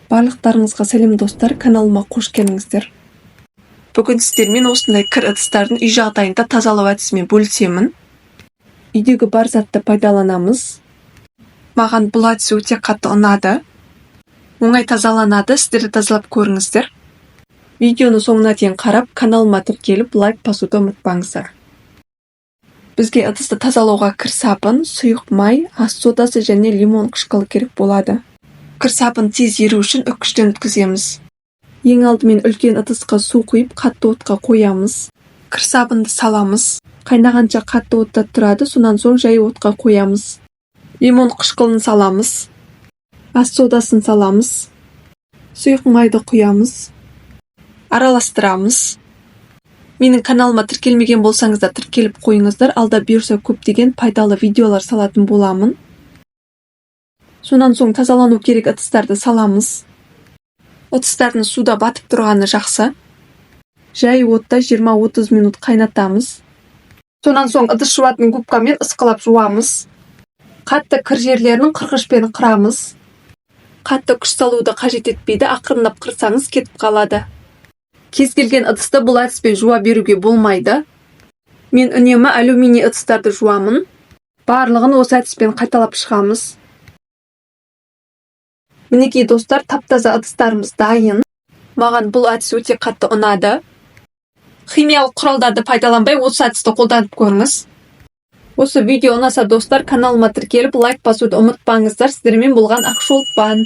Барлықтарыңызға сәлем, достар! Каналыма қош келдіңіздер! Бүгін сіздермен осындай кір ыдыстардың үй жағдайында тазалау әдісімен бөлісемін. Үйдегі бар затты пайдаланамыз. Маған бұл әдіс өте қатты ұнады, оңай тазаланады. Сіздер де тазалап көріңіздер. Видеоны соңына дейін қарап, каналыма тіркеліп, лайк басуды ұмытпаңыздар. Бізге ыдысты тазалауға кір сабын, сұйық май, ас содасы және лимон қышқылы керек болады. Кір сабын тез еру үшін үккіштен өткіземіз. Ең алдымен үлкен ыдысқа су құйып, қатты отқа қоямыз. Кір сабынды саламыз. Қайнағанша қатты отта тұрады, сонан соң жай отқа қоямыз. Лимон қышқылын саламыз, ас содасын саламыз, сұйық майды құямыз, араластырамыз. Менің каналыма тіркелмеген болсаңыздар, тіркеліп қойыңыздар. Алда бұйырса, көптеген пайдалы видеолар салатын боламын. Сонан соң тазалану керек ыдыстарды саламыз. Ыдыстардың суда батып тұрғаны жақсы. Жай отта 20-30 минут қайнатамыз. Сонан соң ыдыс жуатын губкамен ысқылап жуамыз. Қатты кір жерлерін қырғышпен қырамыз. Қатты күш салуды қажет етпейді, ақырындап қырсаңыз, кетіп қалады. Кез келген ыдысты бұл әдіспен жуа беруге болмайды. Мен үнемі алюминий ыдыстарды жуамын. Барлығын осы әдіспен қайталап шығамыз. Мінекей, достар, тап-таза ыдыстарымыз дайын. Маған бұл әдіс өте қатты ұнады. Химиялық құралдарды пайдаланбай, осы әдісті қолданып көріңіз. Осы видео ұнаса, достар, каналыма тіркеліп, лайк басуды ұмытпаңыздар. Сіздермен болған Ақшолпан.